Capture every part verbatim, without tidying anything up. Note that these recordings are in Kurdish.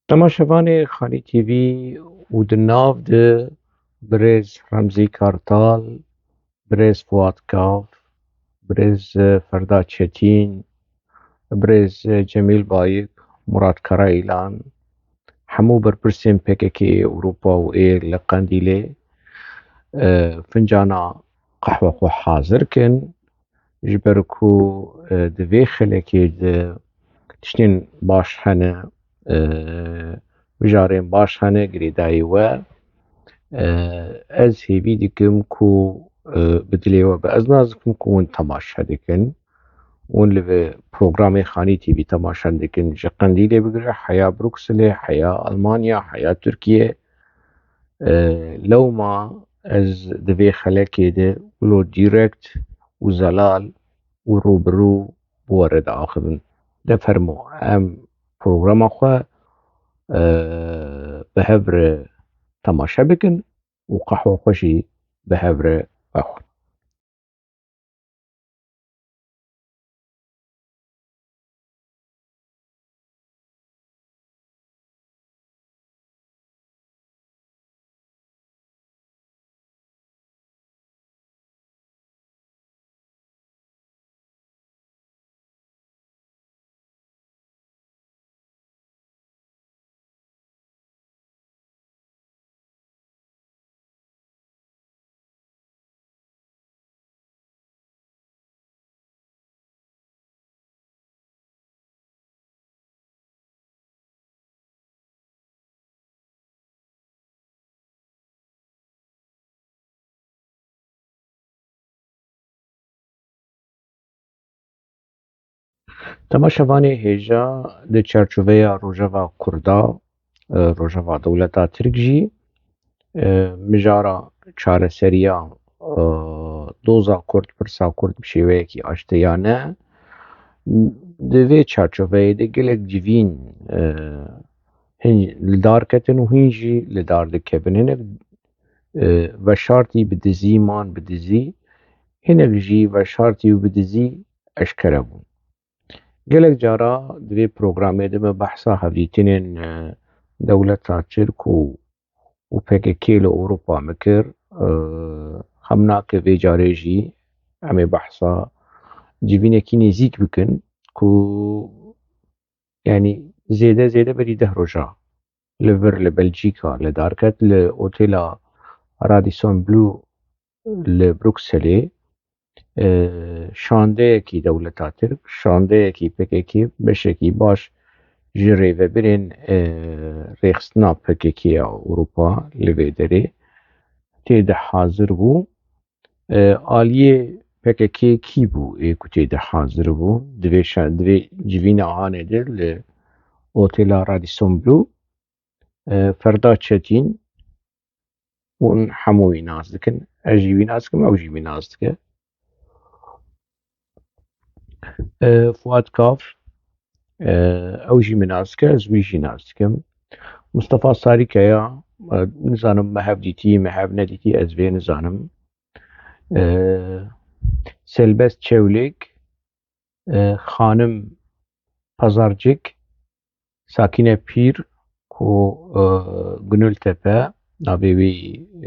Temaşevanê Xanî T V û di nav de birêz Remzî Kartal, birêz Fuat Kav, birêz, e, Ferda Çetîn, birêz, e, Cemîl Bayik, Murat Karayilan, hemû berpirsên P K K yê Ewropa û ê li Qendîlê, e, fincana qehwe xwe hazir kin. Ji ber ku, e, di vê xelekê de tiştên baş hene, e, mijarên baş hene girêdayî we. E, ez hêvî dikim ku, e, bi dilê we be. Ez nas dikim ku hûn temaşe dikin. Hûn li vê programê Xanî T V temaşe dikin. Ji Qendîlê bigire, heya Brukselê, heya Almanya, heya Tirkiye. E, lewma ez di vê xelekê de wilo direkt û zelal û rûbirû bi we re diaxivim. De fermo, em programa xwe, e, bi hev re temaşe bikin û qehwa xwe jî bi hev re vexwin. Temaşevanê hêja di çarçoveya Rojeva Kurda, e, Rojeva Dewleta Tirk jî, e, mijara çareseriya, e, doza Kurd, pirsa Kurd bi şêweyekî aştiyane, di vê çarçoveyê de gelek civîn, e, hin li dar ketin û hîn jî li dar dikevin. Hinek, e, veşartî bi dizî man bi dizî, hinek jî veşartî û bi dizî eşkere bûn. Gelek cara di vê programê de me behsa hevdîtinên, e, dewleta Tirk û, û P K K li Ewropa me kir. E, xem nake vê carê jî em ê behsa civînekî nêzîk bikin ku, yanî zêde zêde berî deh roja li vir li Belçîka li dar ket, li otêla Radisson Blu li Brukselê, e, şandeyekî dewleta Tirk, şandeyekî P K K, beşekî baş ji rêvebirên, e, rêxistina P K K ya Ewropa li vê derê tê de hazir bû. E, aliyê P K K kî bû ê ku tê de hazir bû? Di vê şa-, di vê civîna hanê de li otêla Radisson Blu, e, Ferda Çetîn, hûn hemû wî nas dikin. Ez jî wî nas dikim, ew jî wî nas dike. E, Fuat Kaf, e, ew jî min nas dike, ez wî jî nas dikim. Mustafa Sarîkaya, e, nizanim me hev dîtî, me hev nedîtî, ez vê nizanim. E, Selbest Çewlêk, e, xanim Pazarcik, Sakîne Pîr ku, e, Gunultepe, navê wî,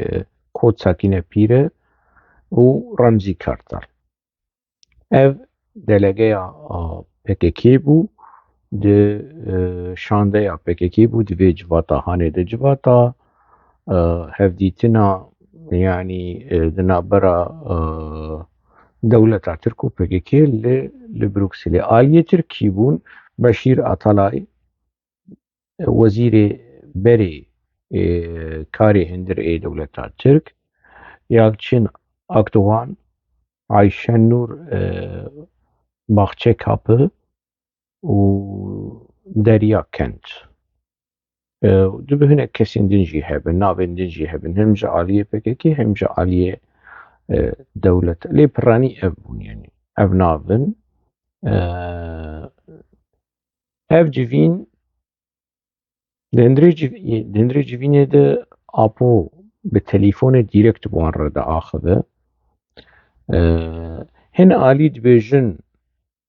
e, Kot Sakîne Pîr e û Remzî Kartal. Ev delegeya, a, P K K bû, di, e, şandeya P K K bû, di vê civata hanê de civata, e, hevdîtina, yanî, e, di navbera, e, dewleta Tirk û P K K li, li Brukselê. Aliyê Tirk kî bûn? Beşîr Atalay, wezîrê berê, e, karê hundir ê dewleta Tirk, Yalçin Akdogan, Ayşenur, e, Bahçekapı û Derya Kent. E, dibe hinek kesên din jî hebin, navên din jî hebin. Hem ji aliyê P K K hem ji aliyê, e, dewlet. Lê piranî ev bûn, yanî. Ev nav in. E, ev civîn, di hundirê civ-, di hundirê civînê de Apo bi telîfonê dîrekt bi wan re diaxive. E, hin alî dibêjin,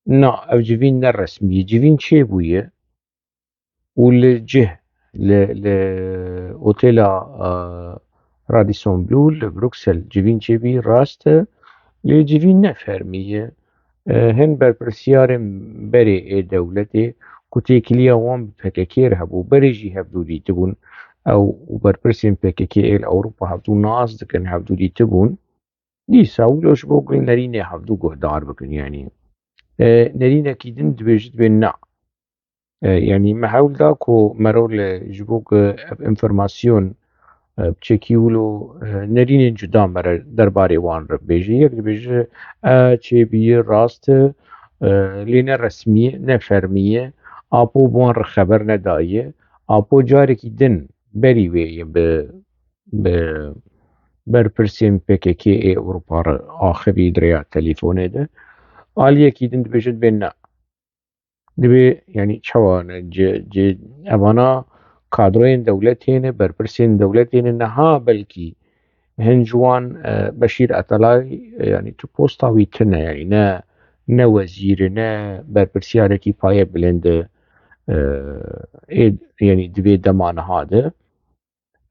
na, ev civîn ne resmî ye. Civîn çêbûye û li cih Li, li otêla, e, Radisson Blu li Bruksel civîn çêbî, rast e. Lê civîn ne fermî ye. E, hin berpirsiyarên berê ê dewletê ku têkiliya wan bi P K K re hebû, berê jî hevdû dîtibûn. Ew û berpirsên P K K ê li Ewropa hevdû nas dikin, hevdû dîtibûn. Dîsa wilo ji bo ku nerînê hevdû guhdar bikin, yanî, e, nerînekî din dibêjit bê na. E, yanî me hewl da ku mero li ji bo ku ev înformasyon, e, biçekî wilo, e, nerînên cuda mere derbarê wan re bêje. Yek dibêje, e, çêbûye, rast e, e, lê ne resmî ye, ne fermî ye. Apo bi wan re xeber nedaye. Apo carekî din berî wê ye bi, bi berpirsên P K K ê Ewropa re axivî di rêya telîfonê de. Aliyekî din dibêje, dibê na. Dibê, yanî çawa ne? Cê, cê, evana kadroyên dewletê ne, berpirsên dewletê ne, niha belkî hin ji wan, e, Beşîr Etelay, e, yanî tu posta wî tune, yanî ne, ne wezîr e, ne berpirsiyarekî paye bilind e, e, ê, yanî di vê dema niha de.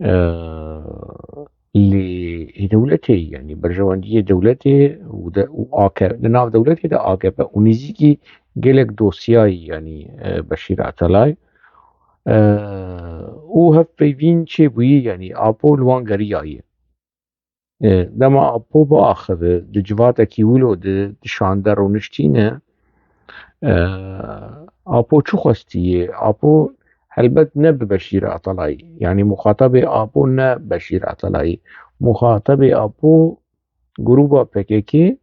E, lê ê dewletê, yanî berjewendiyê dewletê û de, û A K P, di nav dewletê de A K P û nêzîkî gelek dosyayî, yanî, e, Beşîr Etelay, e, û hevpeyvîn çêbûyî, yanî Apo li wan geriyaye. E, dema Apo biaxive, di civatekî wilo de, di şande rûniştîne, e, Apo çi xwestiye? Apo helbet ne bi Beşîr Atalayî. Yanî muxatabê Apo ne Beşîr Atalayî. Muxatabê Apo grûba P K K,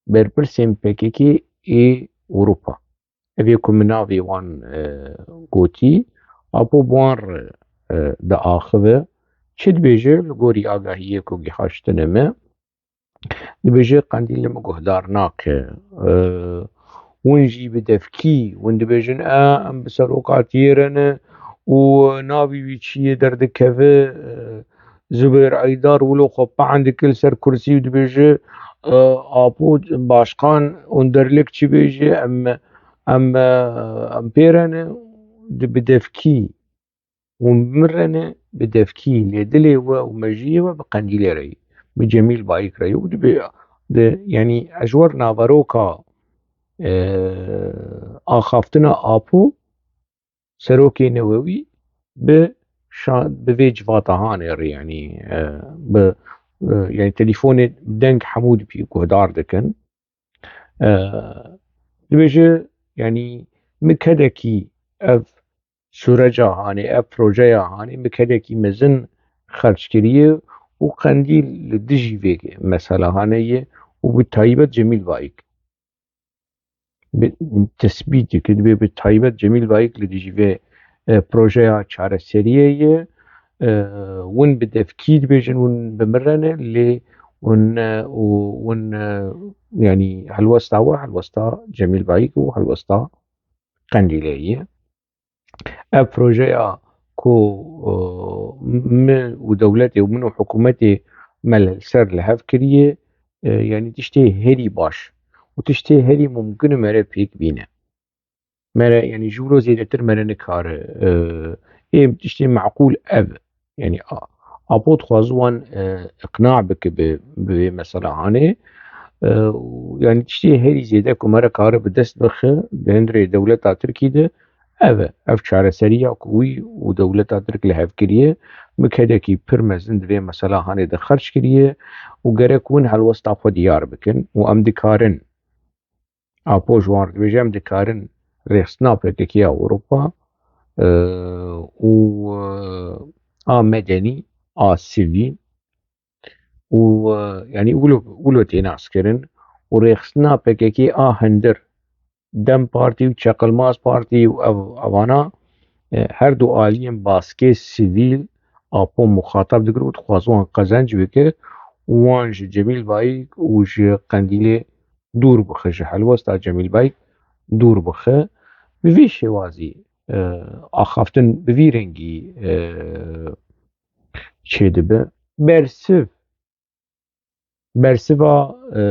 berpirsên P K K ê Ewropa. Ev ê ku min navê wan, e, gotî, Apo bi wan re, e, diaxive. Çi dibêje li gorî agahiyê ku gihaştine me? Dibêje Qendîl li min guhdar nake. E, hûn jî bi devkî, hûn dibêjin, e, em bi serokatiyê re ne û navê wî çi ye derdikeve, e, Zubeyr Eydar wilo xwe pehan dike li ser kursî û dibêje, e, Apo başkan Onderlik çi bêje, em, em, e, em pê re ne, di bi devkî û bi min re ne, bi devkî, lê dilê we û mejiyê we bi Qendîlê re ye, bi Cemîl Bayik re ye û dibê, di, yanî ez ji wer naveroka, e, axaftina Apo, serokê newewî bi şa-, bi vê civata hanê re, yanî, e, bi, e, yanî telîfonê deng hemû dibî guhdar dikin. E, dibêje, yanî, mi kedekî ev sûreca hanê, ev projeya hanê, mi kedekî mezin xerc kiriye û Qendîl li dijî vê mesela hanê ye û bi taybet Cemîl Bayik. Bi, tesbît dike, dibê bi taybet Cemîl Bayik li dijî vê, e, projeya çareseriyê ye. E, win bi devkî dibêjin, win bi min re ne, lê win, e, û win, e, yanî helwesta we, helwesta Cemîl Bayik û helwesta Qendîlê ye. Ev projeya ku, e, min û dewletê û min û hikûmetê me li ser li hev kiriye, e, yanî tiştê herî baş û tiştê herî mumkin e mere pêk bîne. Mere, yanî ji wilo zêdetir mere nikare. E, ê tiştê meqûl ev e. Yanî a-, Apo dixwaze wan, e, iqna bike bi, bi vê mesela hanê. E, û yanî tiştê herî zêde ku mere kare bi dest bixe di hundirê dewleta Tirkî de ev e. Ev çareseriya ku wî û dewleta Tirk li hev kiriye, bi kedekî pir mezin di vê mesela hanê de xerc kiriye û gerek win helwesta xwe diyar bikin û em dikarin Apo ji wan re dibêje, em dikarin rêxistina P K K ya Ewropa, e, û, e, a medenî, a sivîl û, e, yanî wilo, wilo tê naskirin û rêxistina P K K a hundir, DEM Partî û Çeqilmaz Partî û ev, evana, e, her du aliyên baskê sivîl Apo muxatab digire û dixwaze wan qezenc bike û wan ji Cemîl Bayik û ji Qendîlê dûr bixe, ji helwesta Cemîl Bayik dûr bixe. Bi vî şêwazî, e, axaftin bi vî rengî, e, çêdibe. Bersiv, bersiva, e,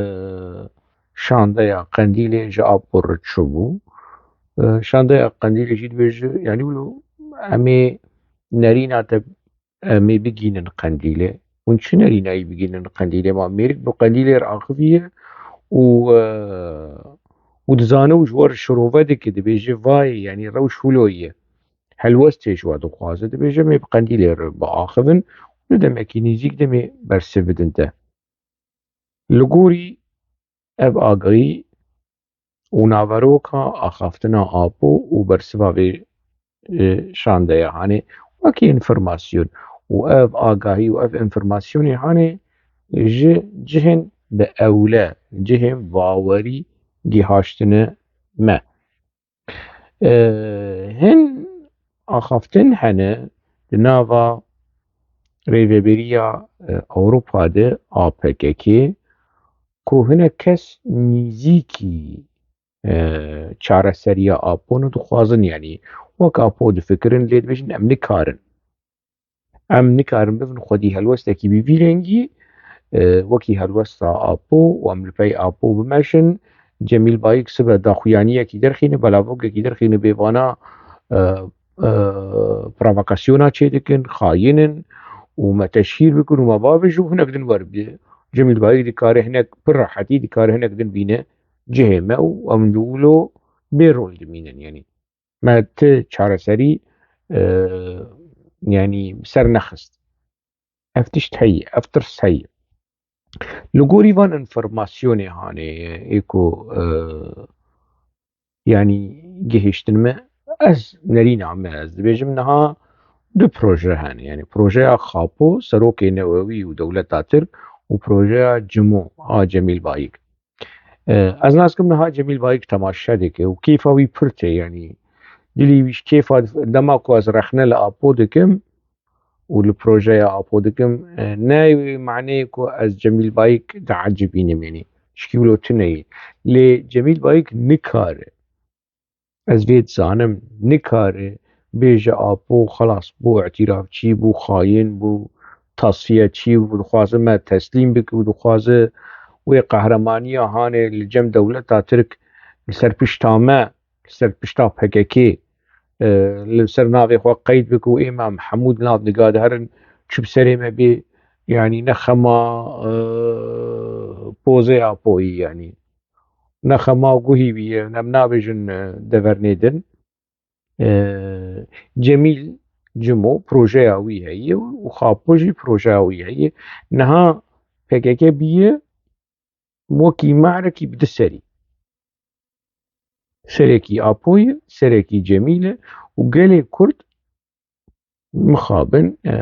şandeya Qendîlê ji Apo re çi bû? E, şandeya Qendîlê jî dibêje, yanî wilo em ê nerîna te em ê bigînin Qendîlê. Hûn çi nerînayî bigînin Qendîlê? Ma mêrik bi Qendîlê re axiviye û, e, û dizane û ji we re şirove dike, dibêje vayê, yanî rewş wilo ye. Helwestê ji we dixwaze, dibêje em ê bi Qendîlê re biaxivin û li demekî nêzîk demê bersiv bidin te. Li gorî ev agahî û naveroka axaftina Apo û bersiva vê, e, şandeya hanê wekî înformasyon û ev agahî û ev înformasyonê hanê ji cihên bi ewle, cihên bawerî gihaştine me. E, hin axaftin hene di nava Rêveberiya, e, Ewropa de A P K K, ku hinek kes nêzîkî, e, çareseriya Apo ne dixwazin, yanî wek Apo difikirin, lê dibêjin em nikarin. Em nikarin bibin xwedî helwestekî bi vî rengî, e, wekî helwesta Apo û em li pey Apo bimeşin. Cemîl Bayik sibe daxuyaniyekî derxîne, belavokekî derxîne bê vana, e, e, provokasyona çêdikin, xayîn in û me teşhîr bikin û me bavêjin û hinek din wer bi. Cemîl Bayik dikare hinek pir rehetî dikare hinek din bîne cihê me û em li wilo bê rol dimînin, yanî. Me ti çareserî, e, yanî ser nexist. Ev tişt heye, ev tirs heye. Li gorî van înformasyonê hanê, ê ku, e, yanî gihiştin me, ez nerîna me, ez dibêjim niha du proje hene. Yanî projeya Xapo, serokê newewî û dewleta Tirk û projeya Cimo a Cemîl Bayik. E, ez nas kim niha Cemîl Bayik temaşe dike û kêfa wî pir tê, yanî dilî wî ji kêfa dif-, dema ku ez rexne li Apo dikim û li projeya Apo dikim, e, ne wê maneyê ku ez Cemîl Bayik diecibînim, yanî şikî wilo tune ye. Lê Cemîl Bayik nikare. Ez vê dizanim, nikare bêje Apo xelas bû, îtîrafçî bû, xayîn bû, tasfiyetçî bû, dixwaze me teslîm bike û dixwaze wê qehremaniya hanê li cem dewleta Tirk li ser pişta me, li ser pişta P K K, e, li ser navê xwe qeyd bike û ê me em hemû di nav niga de herin, çi bi serê me bê, yanî ne xema, e, pozê Apoyî, yanî ne xema guhî wî ye, em nabêjin, e, devernê din. E, Cemîl Cimo projeya wî heye û Xapo jî projeya wî heye. Niha P K K bûye wekî mehrekî bi du serî. Serekî Apo ye, serekî Cemîl e û gelê Kurd mixabin, e,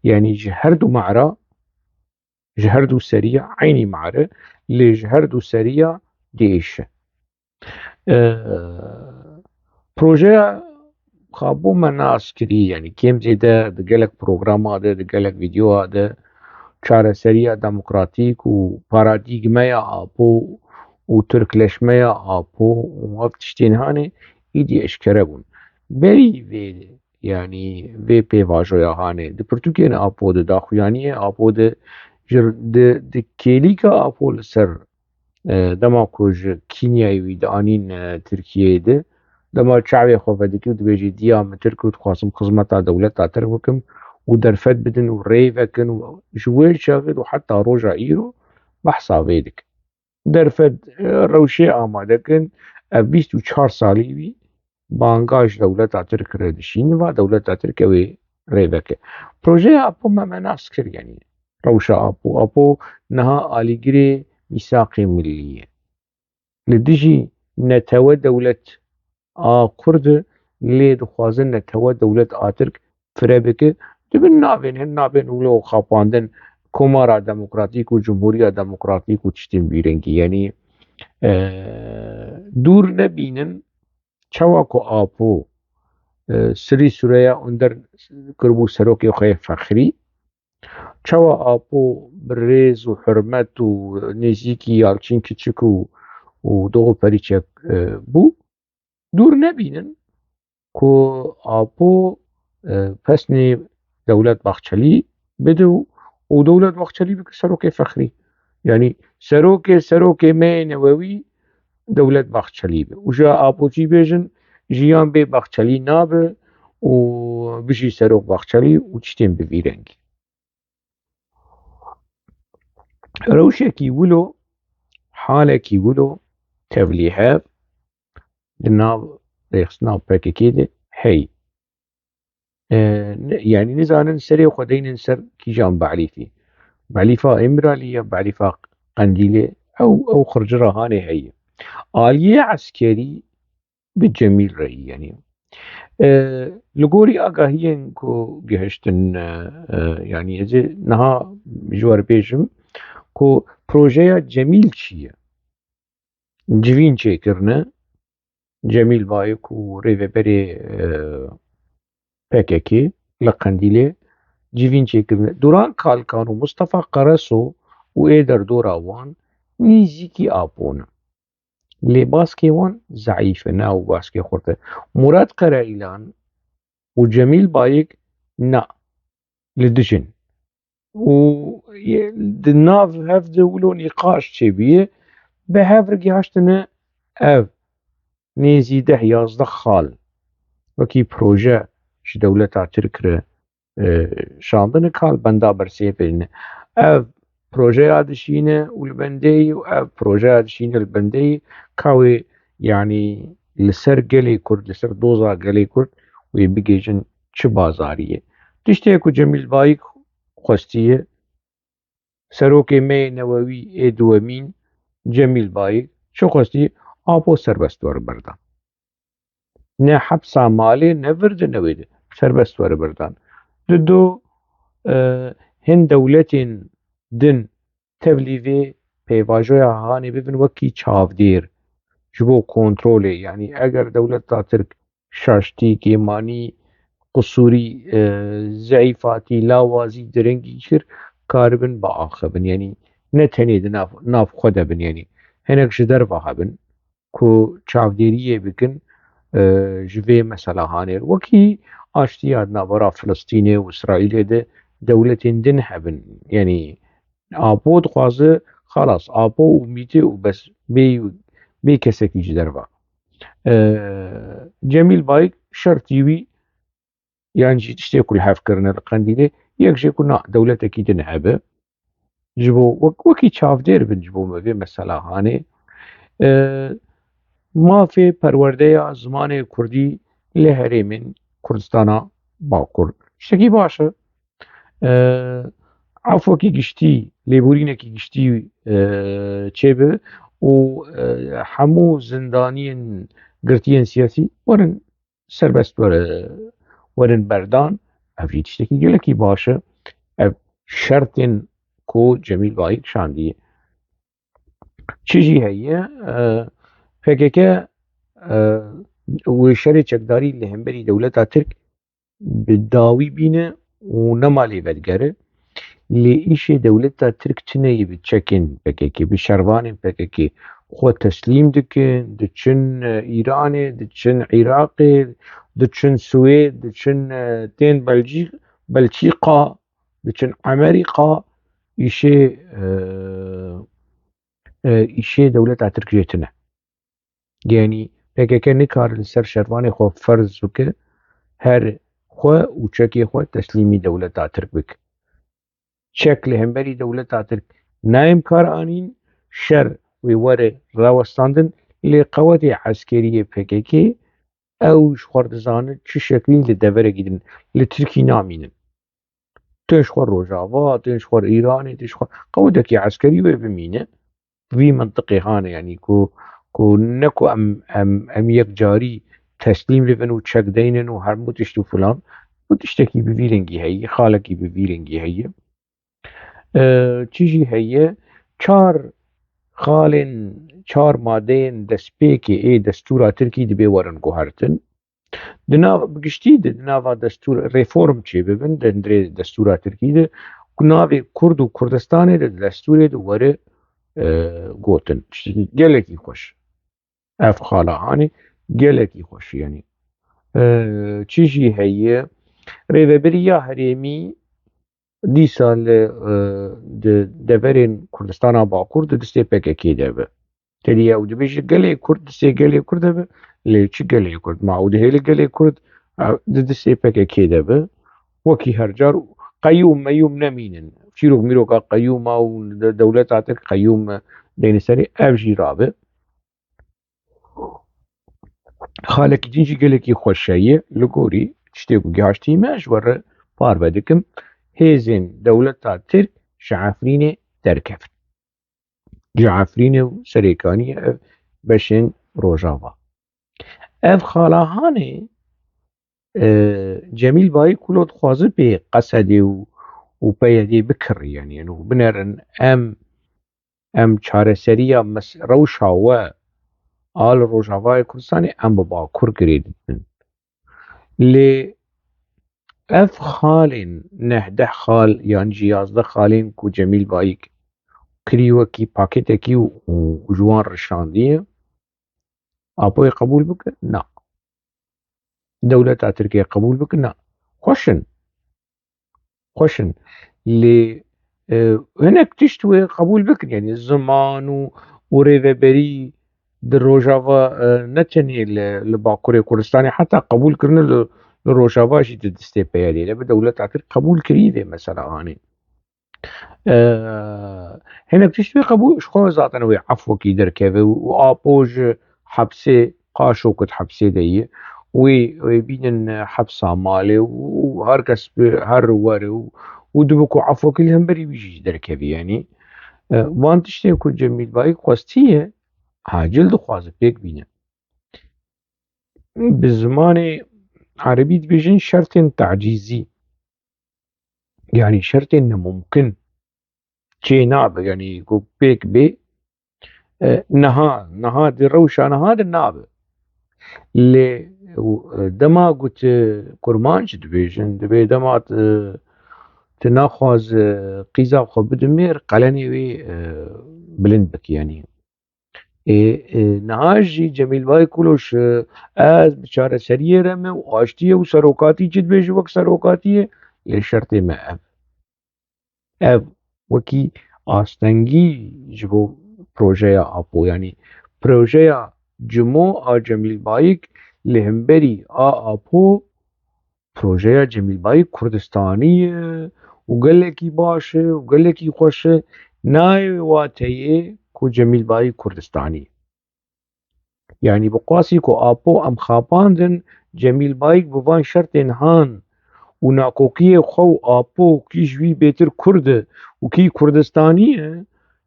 yanî ji her du mehra, ji her du seriya eynî mehre, lê ji her du seriya diêşe. E, projeya Xapo me nas kirî, yanî kêm zêde di gelek programa de, di gelek vîdeoya de çareseriya demokratîk û paradîgmeya Apo û tirkleşmeya Apo û ev tiştên hanê îdî eşkere bûn. Berî vê, yanî vê pêvajoya hanê di pirtûkên Apo de, daxuyaniyê Apo de, ji, di, di kêlîka Apo li ser, e, dema ku ji Kînyayê wî dianîn, e, Tirkiyeyê de, dema çavê xwe vedikî û dibêjî, diya min Tirk û dixwazim xizmeta dewleta Tirk bikim û derfet bidin û rê vekin û ji wê çaxê û heta roja îro behsa vê dikin. Derfet, e, rewşê amade kin, ev bîst û çar salî wî banga ji dewleta Tirk re dişîn, va dewleta Tirk ew ê rê veke. Projeya Apo me, me nas kir, yanî rewşa Apo. Apo niha alîgirê mîsaqê milî ye. Li dijî netewe dewlet a Kurd, lê dixwazin netewe dewlet a Tirk fire bike. Dibin navên hin, navên wilo xapandin, Komara Demokratîk û Cumhuriya Demokratîk û tiştên vî rengî. Yanî, e, dûr nebînin, çawa ku Apo, e, Sirî Sureya Onder kiribû serokê xwe yê fexrî, çawa Apo bi rêz û hurmet û nêzîkî Yalçin Kiçik û, û Doğu Perinçek, e, bû, dûr nebînin ku Apo, e, pesnê Dewlet Bahçelî bide û, û Dewlet Bahçelî bike serokê fexrî. Yanî serokê, serokê me yê newewî Dewlet Bahçelî be. Û ji Apo jî bêjin, jiyan bê Bahçelî nabe û bijî Serok Baxçelî û tiştên bi vî rengî. Rewşekî wilo, halekî wilo tevlî hev di nav rêxistina P K K de heye. E, ne, yanî nizanin serê xwe deynin ser kîjan be'lîfî. Be'lîfa Îmralî ya be'lîfa Qendîlê, ew, ew xircira hanê heye. Aliyê eskerî bi Cemîl re yî, yanî. E, li gorî agahiyên ku gihiştin, e, e, yanî ez ê niha ji we re bêjim ku projeya Cemîl çi ye? Civîn çêkirine, Cemîl Bayik û rêveberê, e, P K K li Qendîlê civîn çêkirine. Duran Kalkan û Mustafa Karaso û ê derdora wan nîzîkî Apo ne. Lê baskê wan zeîf e, ne ew baskê xurt e. Murat Karaîlan û Cemîl Bayik na, li dij in. Û ye-, di nav hev de wilo nîqaş çêbûye, bi hev re gihaştine ev nêzî deh yazdeh xal wekî proje ji dewleta Tirk re, e, şandine, kal benda bersivê ne. Ev projeya dişîne û li bendê yî û ev projeya dişîne li bendê yî, ka wê, yanî, li ser gelê Kurd, li ser doza gelê Kurd wê bigihîjin çi bazarî ye. Tiştê ku Cemîl Bayik xwestiye, serokê me yê newewî ê duwemîn Cemîl Bayik çi xwestiye? Apo serbest were berdan. Ne hepsa malê, ne vir de, ne wê de. Serbest were berdan. Dido, e, hin dewletên din tevlî vê pêvajoya hanê bibin wekî çavdêr ji bo kontrolê. Yanî eger dewleta Tirk şaştî, kêmanî, qusûrî, e, zeîfatî, lawazî, direngî kir, karibin biaxivin. Yanî ne tenê di nav, nav xwe de bin, yanî hinek ji derve hebin ku çavdêriyê bikin, e, ji vê mesela hanê. Wekî aştiya di navbera Filistînê û Îsraîlê de dewletên din hebin. Yanî Apo dixwaze, xalas, Apo û Mîtê û bes, bê, bê kesekî ji derve. E, Cemîl Bayik şertî wî, yan jî tiştê ku li hev kirine li Qendîlê, yek jê ku na, dewletekî din hebe. Ji bo wek-, wekî çavdêr bin ji bo me vê mesela hanê. E, mafê perwerdeya zimanê kurdî li herêmên Kurdistana Bakur. Tiştekî baş e. E, efwekî giştî, lêborînekî giştî, e, çêbe û, e, hemû zindaniyên girtiyên siyasî werin serbest were, werin berdan. Ev jî tiştekî gelekî baş e. Ev şertên ku Cemîl Bayik şandiye. Çi jî heye, e, P K K, e, wê şerê çekdarî li hemberî dewleta Tirk bi dawî bîne û nema lê vedigere. Lê îşê dewleta Tirk çi neyê bi çekên P K K, bi şervanên P K K xwe teslîm dikin, diçin, e, Îranê, diçin Iraqê, diçin Swêd, diçin, e, tên Belcî-, Belçîqa, diçin Emerîqa, îşê, e, e, îşê dewleta Tirk jê tune. Yanî P K K nikare li ser şervanê xwe ferz bike, her xwe û çekê xwe teslîmî dewleta Tirk bike. Çek li hemberî dewleta Tirk nayê bi kar anîn, şer wê were rawestandin, lê qewetê eskerî yê P K K ew ji xwe dizane çi şeklî li deverekî din li Tirkî namînin. Tên ji xwe Rojava, tên ji xwe Îranê, tên ji xwe qewtekî eskerî wê bimîne. Vî mintiqê hane, yanî ku, ku ne ku em, em, em yek carî teslîm bibin û çek deynin û hemû tişt û filan. Û tiştekî bi vî rengî heye, xalekî bi vî rengî heye. E, çi jî heye, çar xalên, çar madeyên destpêkê ê destûra Tirkî dibê werin guhertin. Di nav, bi giştî de di nava destûr reform çêbibin, di hundirê destûra Tirkî de, ku navê Kurd û Kurdistanê de di destûrê de were, e, gotin. Tiştekî gelekî xweş. Ev xala hanê gelekî xweş, yanî. E, çi jî heye, rêveberiya herêmî dîsa li, e, di deverên Kurdistana Bakur di destê P K K de be. Teliye ew dibêje gelê Kurd, destê gelê Kurd de be, lê çi gelê Kurd? Ma ew dihêle gelê Kurd Ew di destê P K K de bi. Wekî her car qeyûm meyûm nemînin. Çîrok mîroka qeyûma û de-, dewleta Tirk qeyûm deyne serê, ev jî rabe. Xalekî din jî gelekî xweş heye. Li gorî tiştê ku gihaştî me, ji we re parve dikim. Hêzên dewleta Tirk ji Efrînê derkevin. Ji Efrînê û Serêkaniyê ev beşên Rojava. Ev xala Hanê, e, Cemîl Bayik wilo dixwaze pê Qesedê û, û P Y D'ê bikirî, yanî, yanî binerin em, em çareseriya mes-, rewşa we a li Rojavayê Kurdistanê em bi Bakur girê didin. Lê ev xalên, neh deh xal yan jî yazdeh xalên ku Cemîl Bayik kirî wekî paketekî û, û ji wan rişandiye, Apoyê qebûl bike? Na. Dewleta Tirkiyê qebûl bike? Na. Xweş in. Xweş in. Lê, e, hinek tişt wê qebûl bikin. Yanî ziman û, û rêveberî di Rojava, e, ne tenê li, li Bakurê Kurdistanê, heta qebûlkirine li, li Rojava jî di destê P Y D'ê de bi dewleta Tirk qebûl kirî vê mesela anî. E, hinek tişt wê qebûl, ji xwe zaten wê efwekî derkeve û, û Apo ji hepsê, qaşo ku di hepsê de ye, wê, wê bînin hepsa malê û, û her kes bi her were û, û dibe ku efwekî li hemberî wî jî derkevî, yanî. E, van tiştê ku Cemîl Bayik xwestiye, acil dixwaze pêk bîne. Bi zimanê erebî dibêjin şertên tacîzî. Yanî şertên nemumkin çê nabe, yanî ku pêk bê, e, niha, niha di rewşa niha de nabe. Lê, e, dema ku tu kurmanc dibêjin, dibê dema tu, tu naxwaz, e, qîza xwe bide mêr, qelenê wê, e, bilind bike, yanî. Ê, ê, niha jî Cemîl Bayik wilo ji ez bi çareseriyê re me û aştiyê û serokatî çi dibêje wek serokatiyê, lê şertê me ev. Ev wekî astengî ji bo projeya Apo, yanî projeya Cimo a Cemîl Bayik li hemberî a Apo, projeya Cemîl Bayik Kurdistanî ye û gelekî baş e û gelekî xweş e, nayê wê wateyê ku Cemîl Bayik Kurdistanî ye. Yanî bi qasî ku Apo em xapandin, Cemîl Bayik bi van şertên han û nakokiyê xwe û Apo, kî ji wî bêtir Kurd e û kî Kurdistanî ye,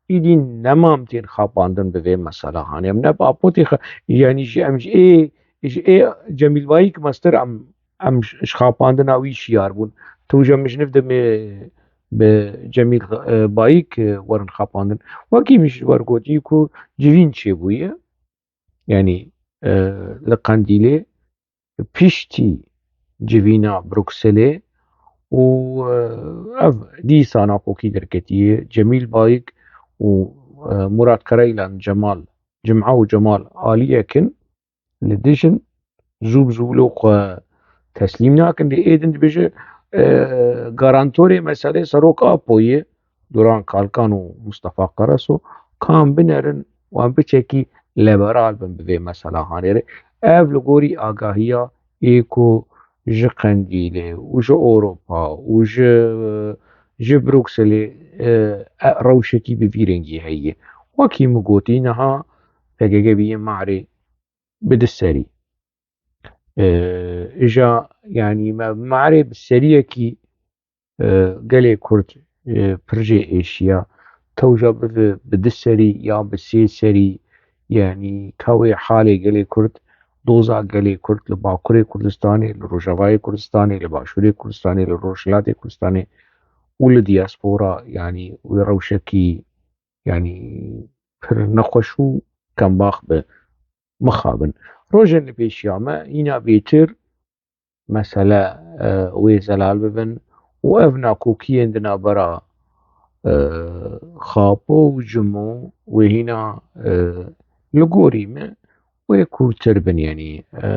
îdî nema em tên xapandin bi vê mesela hanê. Em ne bi Apo tê xe-, yanî ji em ji ê, ji ê Cemîl Bayik mestir em, em ji, ji xapandina wî şiyar bûn. Tu ja min ji niv demê bi Cemîl, e, Bayik, e, werin xapandin. Wekî min ji wer gotî ku civîn çêbûye. Yanî, e, li Qendîlê piştî civîna Brukselê û, e, ev dîsa nakokî derketiye. Cemîl Bayik û, e, Murat Karaylan Cemal, Cima û Cemal aliyek in li dij in, zû bi zû wilo xwe teslîm nakin. Lê êdin dibêje, e, garantorê meselê Serok Apo ye, Duran Kalkan û Mustafa Karaso, ka em binerin û em biçekî leberal bin bi vê mesela hanê re. Ev li gorî agahiya ê ku ji Qendîlê û ji Ewropa û ji, ji Brukselê, e, e, rewşekî bi vî rengî heye. Wekî min gotî niha P K K bîye marê bi di serî. E, îja, yanî me marê bi seriyekî, e, gelê Kurd, e, pir jê êşiya. Tewja bibe bi du serî ya bi sê serî, yanî ka wê halê gelê Kurd, doza gelê Kurd li Bakurê Kurdistanê, li Rojavayê Kurdistanê, li Başûrê Kurdistanê, li Rojhilatê Kurdistanê û li diaspora, yanî wê rewşekî, yanî pir nexweş û kembax bi mixabin. Rojên li pêşiya me hîna bêtir mesele, e, wê zelal bibin û ev nakokiyên di navbera, e, Xapo û Cimo wê hîna, e, li gorî me wê kûrtir bin, yanî, e,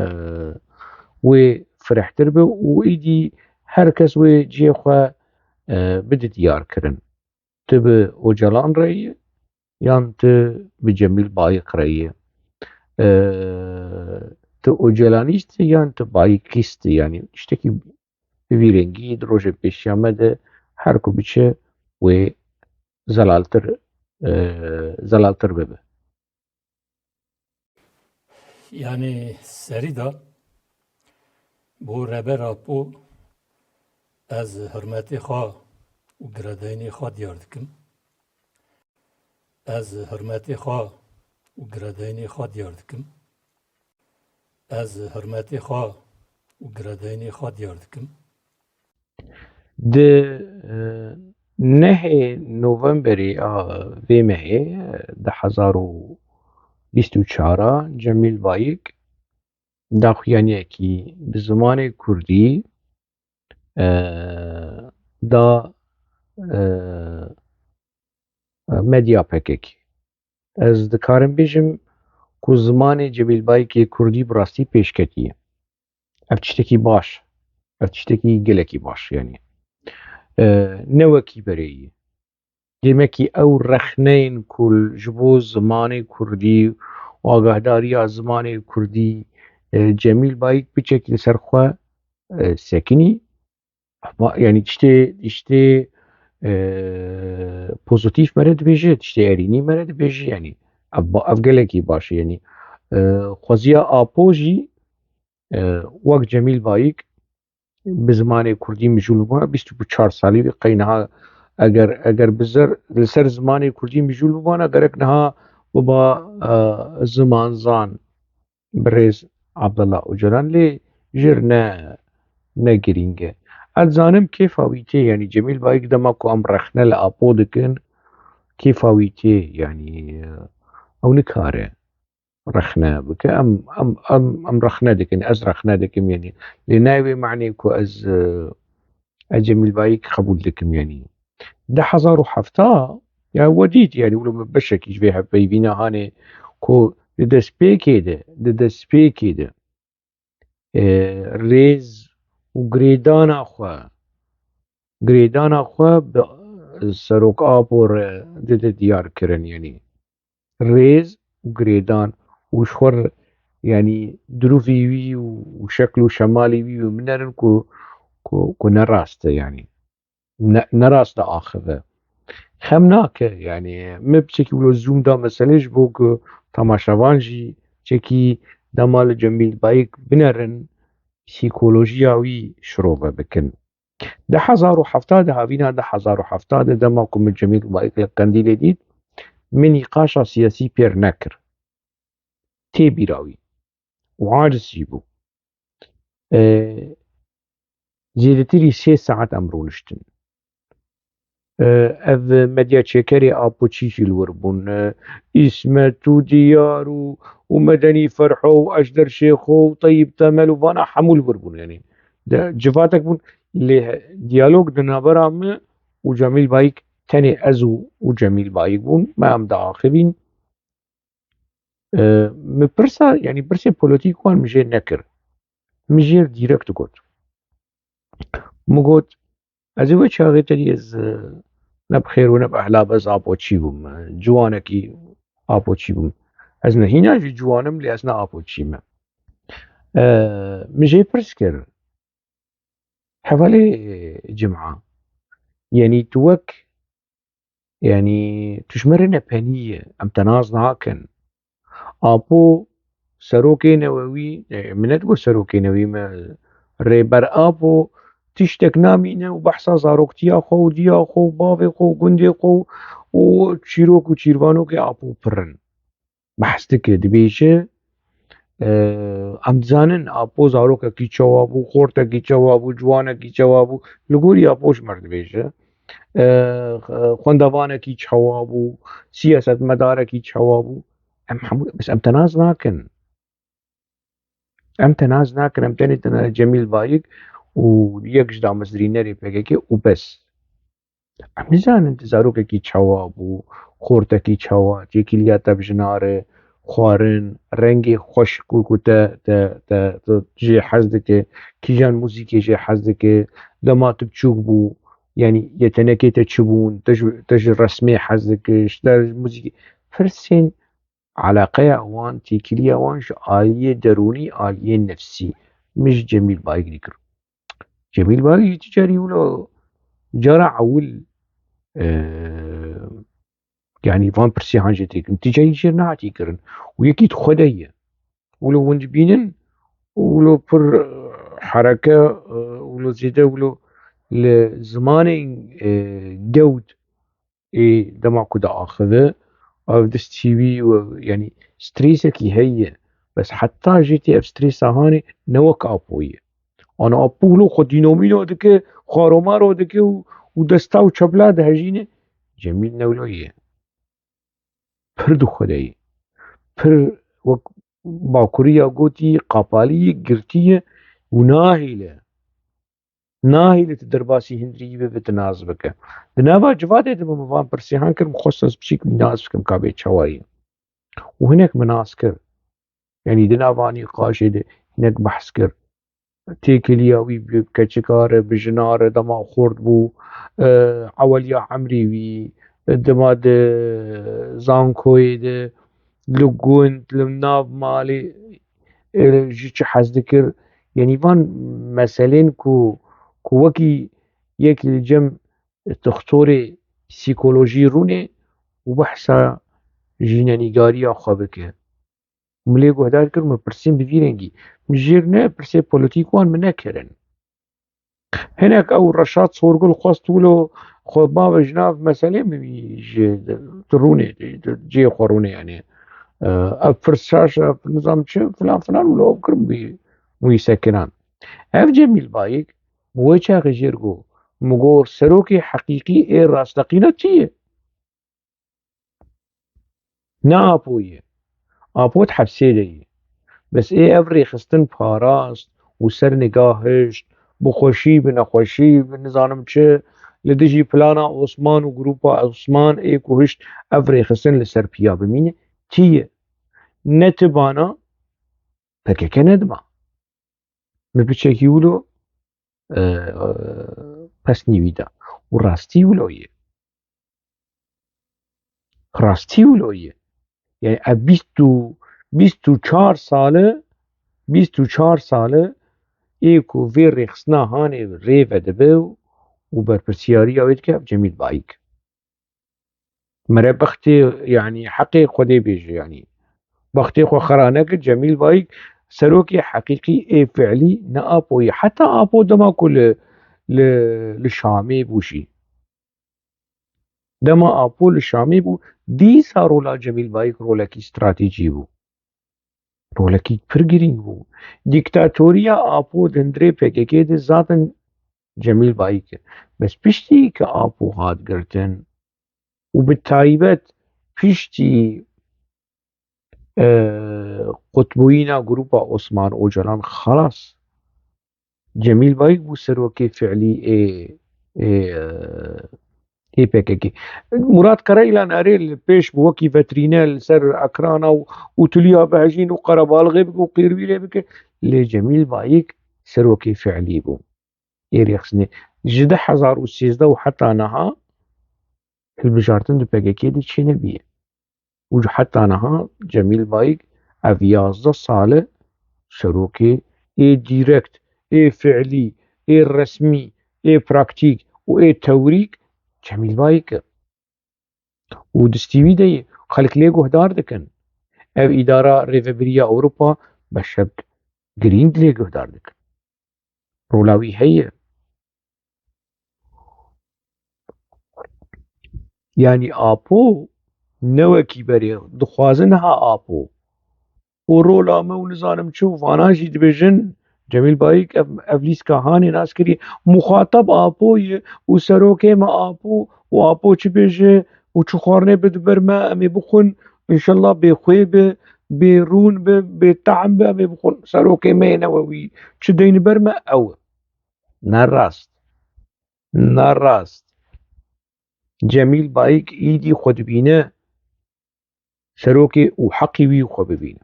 wê firehtir be û îdî her kes wê cihê xwe, e, bide diyarkirin. Tu bi Ocalan re yî yan tu bi Cemîl Bayik re yî? E, tu Ocalanîst î yan tu Bayikîst î, yanî tiştekî bi vî rengî di rojên pêşiya me de her ku biçe wê zelaltir, e, zelaltir bibe. Yanî serî de bo Reber Apo ez hurmetê xwe û giredayînê xwe diyar dikim. Ez hurmetê xwe û giredayînê xwe diyar dikim. Ez hurmetê xwe û giredayînê xwe diyar dikim. Di, e, nehê Novemberê a vê mehê, e, du hezar û bîst û çar a Cemîl Bayik daxuyaniyekî bi zimanê kurdî, e, da, e, medya P K K. Ez dikarim bêjim ku zimanê Cemîl Bayikê kurdî bi rastî pêşketî ye. Ev tiştekî baş, ev tiştekî gelekî baş, yanî, e, ne wekî berê yî. Demekî ew rexneyên ku ji bo zimanê kurdî û agahdariya zimanê kurdî, e, Cemîl Bayik piçekî li ser xwe, e, sekinî, ama, yanî tiştê, tiştê, e, pozîtîf me re dibêje, tiştê erînî me re dibêje, yanî ev ba-, ev gelekî baş e, yanî, e, xweziya Apo jî, e, wek Cemîl Bayik bi zimanê kurdî mijûl bûna, bîst û çar salî wî qey niha eger, eger bi zer, li ser zimanê kurdî mijûl bûna, gerek niha biba, e, zimanzan. Birêz Abdullah Ocalan lê jir ne, ne girîng e. Ez dizanim kêfa wî tê, yanî Cemîl Bayik dema ku em rexne li Apo dikin, kêfa wî tê, yanî, e, ew nikare rexne bike. Em, em, em, em rexne dikin, ez rexne dikim, yanî. Lê nayê wê manê ku ez, e, ez Cemîl Bayik qebûl dikim, yanî. Du hezar û heft a, ya we dît, yanî, wilo min beşekî ji vê hevpeyvîna hanê ku di destpêkê de, di destpêkê de, e, rêz û girêdana xwe, girêdana xwe bi Serok Apo re dide diyar kirin, yanî rêz û girêdan û ji xwe re, yanî dirûvî wî û şekl û şemalî wî û minerin ku, ku, ku ne rast e, yanî. Ne, ne rast diaxive. Xem nake, yanî min piçekî wilo zoom da meselê ji bo ku temaşevan jî çekî dema li Cemîl Bayik binerin, psîkolojiya wî şirove bikin. Du hezar û heft de, havîna du hezar û heft de dema ku min Cemîl Bayik li Qendîlê dît, min nîqaşa siyasî pêr nekir. Tê bîra wî. Û aciz jî bû. E, zêdetirî sê saet em rûniştin. E, ev medya çêkerê Apo çî jî li wir bûn. E, Îsmet û Diyar û, û Medenî Ferho û Ejder Şêxo û Teyîb Temel û vana hemû li wir bûn. Yanî de, civatek bûn. Lê diyalog di navbera min û Cemîl Bayik, tenê ez û, û Cemîl Bayik bûn. Me em diaxivîn. E, min pirsa, yanî pirsê polîtîk wan min jê nekir. Min jê dîrekt got. Min got, ez ê wê çaxê te dî ez, e, ne bi xêr û ne bi ehla, ez Apoçî bûm. E, ciwanekî Apoçî bûm. Ez ne hîna jî ciwan im, lê ez ne Apoçî me. E, min jê pirs kir. Hevalê Cima, yanî tu wek, yanî tu ji me re nepenî yî, em te nas nakin. Apo serokê newewî, e, min nedigot serokê newî, me Rêber Apo tiştek namîne û behsa zaroktiya xwe û diya xwe û bavê xwe û gundê xwe û çîrok û çîrvanokê Apo pir in. Behs dike, dibêje, e, em dizanin Apo zarokekî çawa bû, xortekî çawa bû, ciwanekî çawa bû, li gorî Apo ji me re dibêje. E, xwendevanekî çawa bû, siyasetmedarekî çawa bû. Em hemû, bes em te nas nakin. Em te nas nakin, em tenê tene Cemîl Bayik û yek ji damezrînerê P K K û bes. Em nizanin tu zarokekî çawa bû, xortekî çawa, têkiliya te bi jina re, xwarin, rengê xweş ku, ku te, te, te, te jê hez dike, kîjan muzîkê jê hez dike, dema tu biçûk bû, yanî yetenekê te çi bûn, te ji, te ji resmê hez dike, ji te ji muzîkê. Pirsên eleqeya wan, têkiliya wan ji aliyê derûnî, aliyê nefsî, min ji Cemîl Bayik dikir. Cemîl Bayik jî tu carî wilo cara ewil, e, yanî van pirsê han jê têkin. Tu carî jêr nehatî kirin. Û yekî di xwe de ye. Wilo hûn dibînin, wilo pir, e, hereke, e, wilo zêde, wilo li zimanê, e, gewt ê dema ku diaxive, ev destî wî û, yanî, strêsekî heye. Bes heta jê tê ev strêsa hanê ne wek Apo ye. Ana Apo wilo xwe dînomîno dike, xwaromaro dike û, û desta û çepla dihejîne. Cemîl ne wilo ye. Pir di xwe de ye. Pir wek Bakuriya gotî, qapalî ye, girtî ye û nahêle. Nahêle tu derbasî hundirî bibe, tu nas bike. Di nava civadê de min van pirsê han kir, min xwest ez piçek wî nas bikim, ka bê çawa ye. Û hinek min nas kir. Yanî di nava nîqaşê de hinek behs kir. Têkiliya wî bi keçika re, bi jina re dema xurt bû, e, eweliya emrê wî, dema di zankoyê de, li gund, li nav malê, e, ji çi hez dikir? Yanî van meselên ku, ku wekî yek li cem doktorê psîkolojî rûnê û behsa jînenîgariya xwe bike. Min lê guhdar kir, min pirsên bi vî rengî. Min jêr ne, pirsê polîtîk wan min nekirin. Hinek ew Reşat Sorgul xwest wilo xwe babe ji nav meselê min wî ji di rûnê, di cihê xwe rûnê, yanî, e, ev pirs şaş e, nizam çi, filan filan, wilo ew kir wî, wî sekinan. Ev Cemîl Bayik, min wê çaxê jêr got, min got, serokê heqîqî ê rasteqîna tu ye. Ne Apo ye. Apo di hepsê de ye. Bes ê ev rêxistin parast û ser niga hişt, bi xweşî, bi nexweşî, bi nizanim çi, li dijî plana Osman û grûpa Osman ê ku hişt ev rêxistin li ser piya bimîne, tu ye. Ne tu bana, P K K nediba. Min piçekî wilo, e, e, pesnî wî da. Û rastî wilo ye. Rastî wilo ye. Yani ev bîst û, bîst û çar sal e, bîst û çar sal e ê ku vê rêxistina hanê rê vedibe û berpirsiyariya wê dike ev Cemîl Bayik. Mere bextê, yanî heqê Xwedê bêje, yanî bextê xwe xera nekir. Cemîl Bayik serokê heqîqî ê fiilî ne Apo ye. Heta Apo dema ku li, li, li Şamê bû jî. Dema Apo li Şamê bû, dîsa rola Cemîl Bayik rolekî stratejî bû. Rolekî pir girîng bû. Dîktatoriya Apo di hundirê P K K de zaten Cemîl Bayik e. Bes piştî ke Apo hat girtin û bi taybet piştî, e, qutbûyîna grûpa Osman Ocalan, xelas, Cemîl Bayik bû serokê fiilî ê, ê, ê P K K. Murat Karayilan erê li pêş bû wekî vetrîne li ser ekrana û, û tuliya bihejîn û qerebalixê bike û qêrwîlê bike. Lê Cemîl Bayik serokê fiilî bû ê rêxistinê. Ji du hezar û sêzdeh û heta niha hilbijartin di P K K de çênebiye. Û heta niha Cemîl Bayik ev yazdeh sal e serokê ê dîrekt, ê fiilî, ê resmî, ê praktîk û ê tewrîk Cemîl Bayik e. Û destî wî de ye. Xelk lê guhdar dikin. Ev îdara rêvebiriya Ewropa beşek girîng lê guhdar dikin. Rola wî heye. Yanî Apo ne wekî berê, dixwazin ha Apo. Û rola me û nizanim çi û vana jî dibêjin, Cemîl Bayik ev, ev lîstika hanê nas kiriye. Muxatab Apo ye û serokê me Apo û Apo çi bêje û çi xwarinê bide ber me, em ê bixwin, înşellah bê xwê be, bê rûn be, bê tehm be, em ê bixwin. Serokê me yê newewî çi deyne ber me ew e. Ne rast. Ne rast. Cemîl Bayik îdî xwe dibîne serokê û heqî wî xwe bibîne.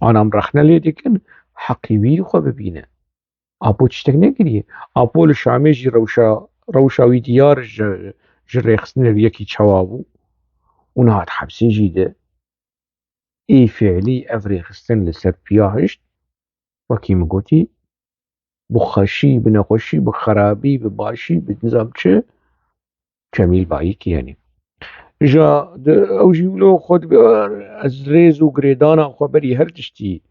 Ana em rexne lê dikin, heqî wî xwe bibîne. Apo tiştek nekiriye. Apo li Şamê jî rewşa, rewşa wî diyar ji, ji rêxistinê yekî çawa bû. Û niha di hepsê jî de. ê fiilî ev rêxistin li ser piya hişt, wekî min gotî, bi xweşî, bi nexweşî, bi xerabî, bi başî, bi nizam çi, Cemîl Bayik, yanî. Ja, di, ew jî wilo xwe dibe, ez rêz û girêdana xwe berî her tiştî,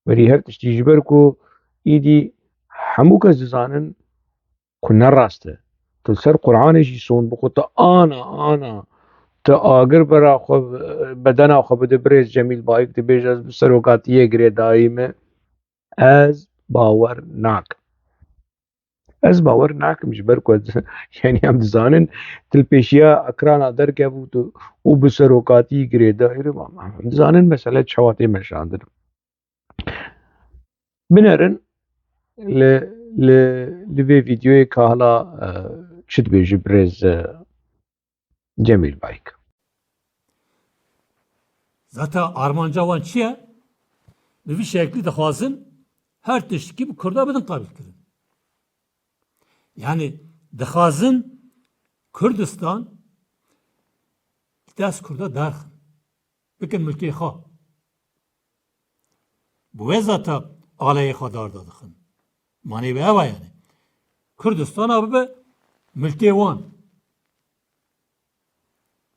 berî her tiştî, ji ber ku îdî hemû kes dizanin ku ne rast e. Tu li ser Qur'anê jî son bixwe, tu ana, ana, tu agir bera xwe, bedena xwe bide birêz Cemîl Bayik, dibêje, ez bi serokatiyê girêdayî me. Ez bawer nakim. Ez bawer nakim ji ber ku ez, yanî em dizanin tu li pêşiya ekrana derkevû tu û bi serokatî girêdayî re, em dizanin mesele çawa tê meşandin. Binerin li, li, li vê vîdeoyê ka hala, e, çi dibêjî birêz, e, Cemîl Bayik. Zaten armanca wan çi ye? Bi vî şeklî dixwazin her tiştikî bi Kurda bidin qabîlkirin. Yani dixwazin Kurdistan dest Kurda derxin. Bikin milkê xwe. Bi wê zata aleyê xwe darda dixin. Manê wê ew e yani. Kurdistana bibe milkê wan.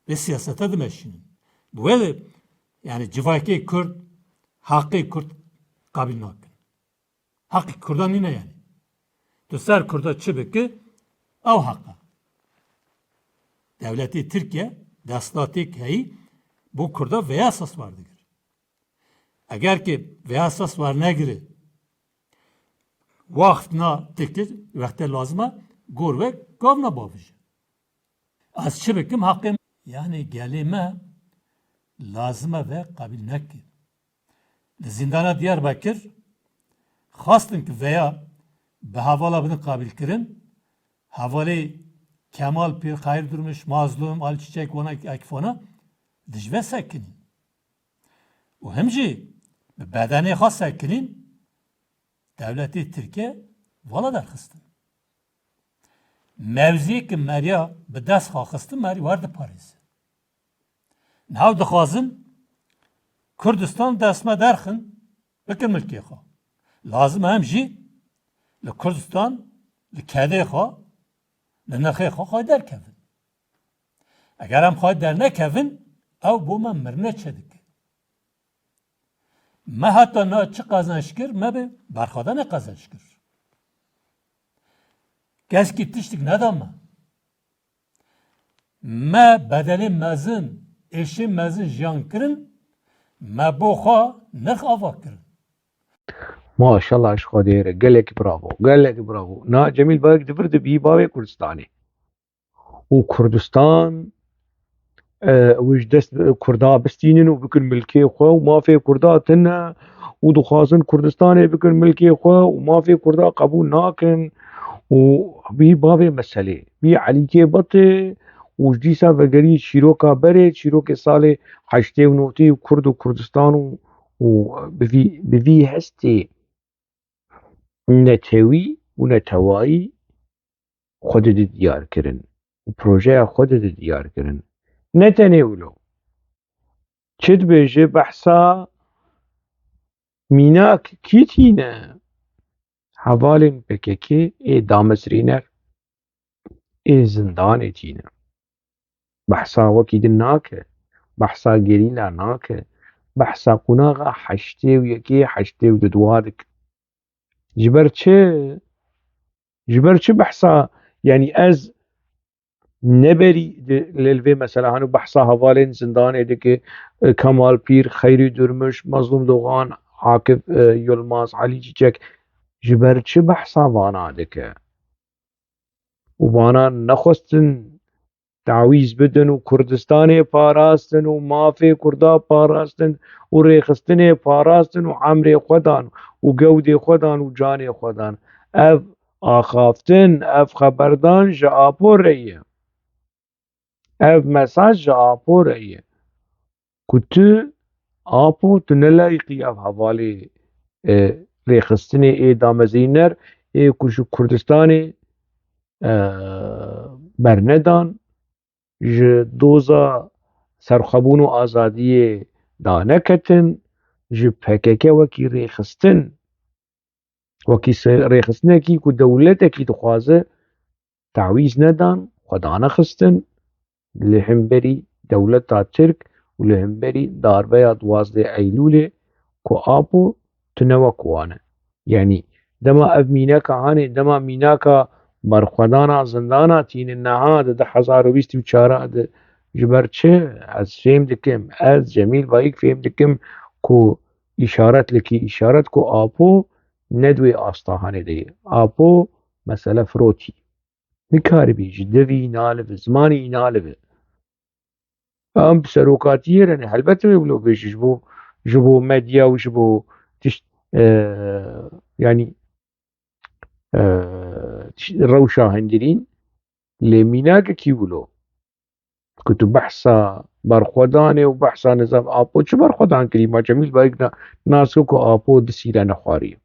Vê siyasete dimeşînin. Bi wê de yani civakê Kurd, haqê Kurd qabîl nakin. Haqê Kurdan nîne yani. Tu ser Kurda çi bike, ew haq e. Dewletê Tirkiye, desthilatê heyî bo Kurda vê esas werdigir. Eger ki vê esas wernegire, waxt na tikir, wextê lazim e, gor ve gav na bavije. Ez çi bikim haqê, yani gelê me lazim e ve qabîl neke. Li zîndana Diyarbekir xwestin ki veya bi hevala bidin qabîlkirin, hevalê Kemal Pîr, Xeyr Durmuş, Mazlûm, Ali Çiçek, wana Akifana dijve sekinîn. Û him jî bi bedenê xwe sekinîn, dewletê Tirkiye vala derxistin. Mewziyê ki meriya bi dest xwe xistin, merî wer diparêze. Niha dixwazin Kurdistan dest me derxin, bikin milkê xwe. Lazim e em jî li Kurdistan, li kedê xwe, li nirxê xwe xwe derkevin. Eger em xwe dernekevin, ew bo me mirine çêdike. Me heta niha çi qezenç kir, me bi berxwedanê qezenç kir. Keskî tiştik neda me. Me bedenê mezin, êşê mezin jiyan kirin, me bo xwe nirx ava kirin. Maşallah ji Xwedê re, gelek bravo, gelek bravo. Na Cemîl Bayik di vir de bî bavê Kurdistanê. Û Kurdistan, e, ew ji dest Kurda bistînin û bikin milkê xwe û mafê Kurda tune û dixwazin Kurdistanê bikin milkê xwe û mafê Kurda qebûl nakin û bî bavê meselê, bî Elîkê Bitê û ji dîsa vegerî çîroka berê, çîrokê salê heştê û notê û Kurd û Kurdistan û, û bi vî, bi vî hestê netewî û netewayî xwe dide diyar kirin û projeya xwe dide diyar kirin. Ne tenê wilo. Çi dibêje behsa mînak kî tîne? Hevalên P K K ê damezrîner ê zindanê tîne. Behsa wekî din nake. Behsa gerîla nake. Behsa qonaxa heştê û yekê, heştê û du dike. Ji ber çi? Ji ber çi behsa, yanî ez neberî di, li, li vê mesela hanu behsa hevalên zindanê dike, e, Kemal Pîr, Xeyrî Durmuş, Mazlûm Dogan, Akif, e, Yilmaz, Elî Çîçek, ji ber çi behsa vana dike? Û vana nexwestin tawîz bidin û Kurdistanê parastin û mafê Kurda parastin û rêxistinê parastin û emrê xwe dan û gewdê xwe dan û canê xwe dan. Ev axaftin, ev xeberdan ji Apo re ye. Ev mesaj ji Apo re ye. Ku tu Apo, tu ne layîqî ev hevalê, e, rêxistinê ê damezrîner ê ku ji Kurdistanê, e, bernedan, ji doza serxwebûn û azadiyê, daneketin, ji P K K wekî rêxistin, wekî se-, rêxistinekî ku dewletekî dixwaze, tawîz nedan, xwe danexistin li hemberî dewleta Tirk û li hemberî darbeya duwazdeh Eylûlê ku Apo tune wek wan e. Yanî dema ev mînaka hanê, dema mînaka berxwedana zindana tînin niha di du hezar û bîst û çar de ji ber çi? Ez fêm dikim, ez Cemîl Bayik fêm dikim ku îşaret likî îşaret ku Apo ne di wê asta hanê de ye. Apo mesele firotî. Nikaribî ji devî nalive, zimanî nalive. Em bi serokatiyê re ne. Helbet wê wilo bêje ji bo, ji bo medya û ji bo tişt, e, yanî, e, tişt, rewşa hundirîn lê mînakekî wilo. Ku tu behsa berxwedanê û behsa nizam Apo çi berxwedan kirî? Ma Cemîl Bayik na-, nas ku Apo di sîre nexwariye.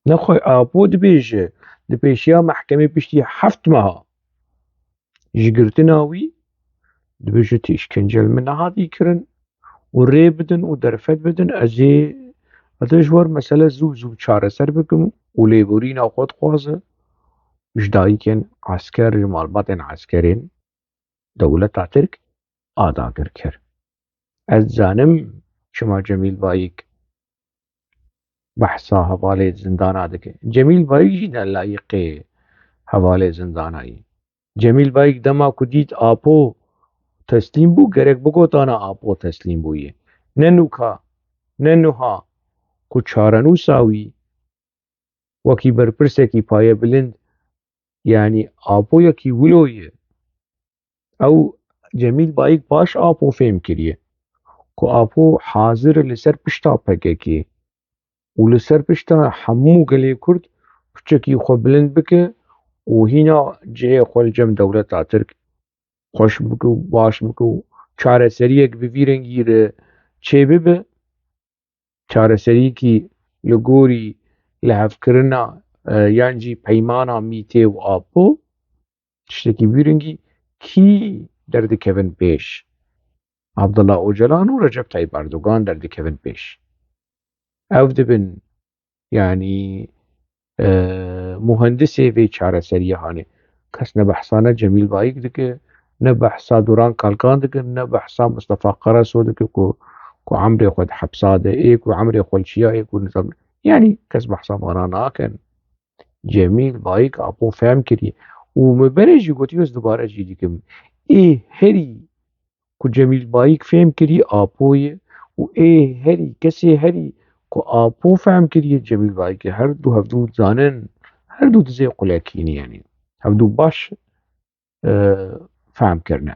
Nexwe Apo dibêje, di pêşiya mehkemê piştî heft meha ji girtina wî, dibêje tu îşkence li min nehatî kirin û rê bidin û derfet bidin, ez ê, ez ê ji wer mesele zû zû çareser bikim û lêborîna xwe dixwaze ji dayikên esker, ji malbatên eskerên dewleta Tirk a dagirker. Ez dizanim çima Cemîl Bayik behsa hevalê zindana dike. Cemîl Bayik jî ne layiqê hevalê zindana ye. Cemîl Bayik dema ku dît Apo teslîm bû, gerek bigotana Apo teslîm bûye. Ne nûka, ne nuha ku çarenûsa wî wekî berpirsekî payebilind, yanî Apoyekî wilo ye. Ew Cemîl Bayik baş Apo fêm kiriye ku Apo hazir e li ser pişta P K K û li ser pişta hemû gelê Kurd piçekî xwe bilind bike û hîna cihê xwe li cem dewleta Tirk xweş bike û baş bike û çareseriyek bi vî rengî re çêbibe. Çareseriyekî li gorî lihevkirina, e, yan jî peymana Mîtê û Apo, tiştekî bi vî rengî kî derdikevin pêş? Abdullah Ocalan û Recep Tayyip Erdogan derdikevin pêş. Ew dibin, yanî, e, muhendisê vê çareseriyê hanê. Kes ne behsa ne Cemîl Bayik dike, ne behsa Duran Kalkan dike, ne behsa Mustafa Karaso dike ku, ku emrê xwe di hepsa de, ê ku emrê xwe li çiya, ê ku nizam. Yanî kes behsa vana nakin. Cemîl Bayik Apo fehm kiriye. Û min berê jî gotiye, ez dubare jî dikim. Ê herî ku Cemîl Bayik fêm kirî Apo ye û ê herî, kesê herî ku Apo fehm kiriye Cemîl Bayik e. Her du hevdu dizanin, her du dizê qulekî ne yanî. Hevdu baş, e, fehm kirine.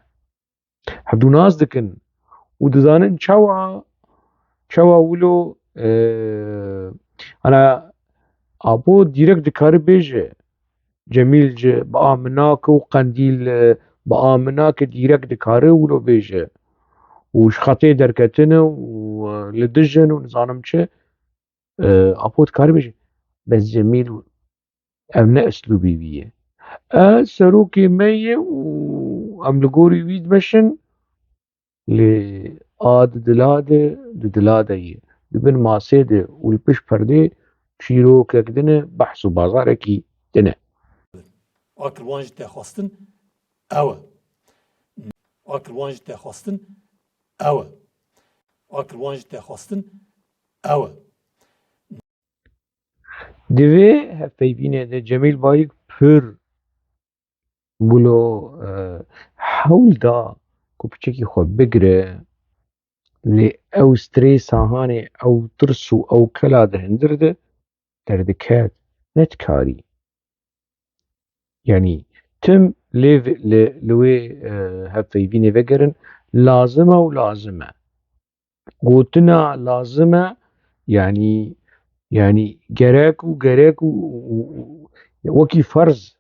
Hevdu nas dikin û dizanin çawa, çawa wilo, e, ana Apo dîrek dikare bêje, Cemîl ji bi a min nake û Qendîl, e, bi a min nake, dîrek dikare wilo bêje û ji xetê derketine û, e, li dij in û nizanim çi, e, Apo dikare bêje. Bes Cemîl ev ne eslûbî wî ye. E, serokê me ye û em li gorî wî dimeşin. Lê a di dila de, di dila de ye. Di bin masê de û li pişt perdê çîrokek din e, behs û bazarekî din e. A kirwan jî te xwestin ew e. A kirwan jî te xwestin ew e. A kirwan jî te xwestin ew e. Di vê hevpeyvînê de Cemîl Bayik pir wilo, e, hewl da ku piçekî xwe bigire, lê ew strêsa hanê, ew tirs û ew kela di hundir de derdiket, nedikarî. Yanî tim lê vi-, li, li wê, e, hevpeyvînê vegerin lazim e û lazim e. Gotina lazim e, yanî, yanî gerek û gerek û, û, û, û wekî ferz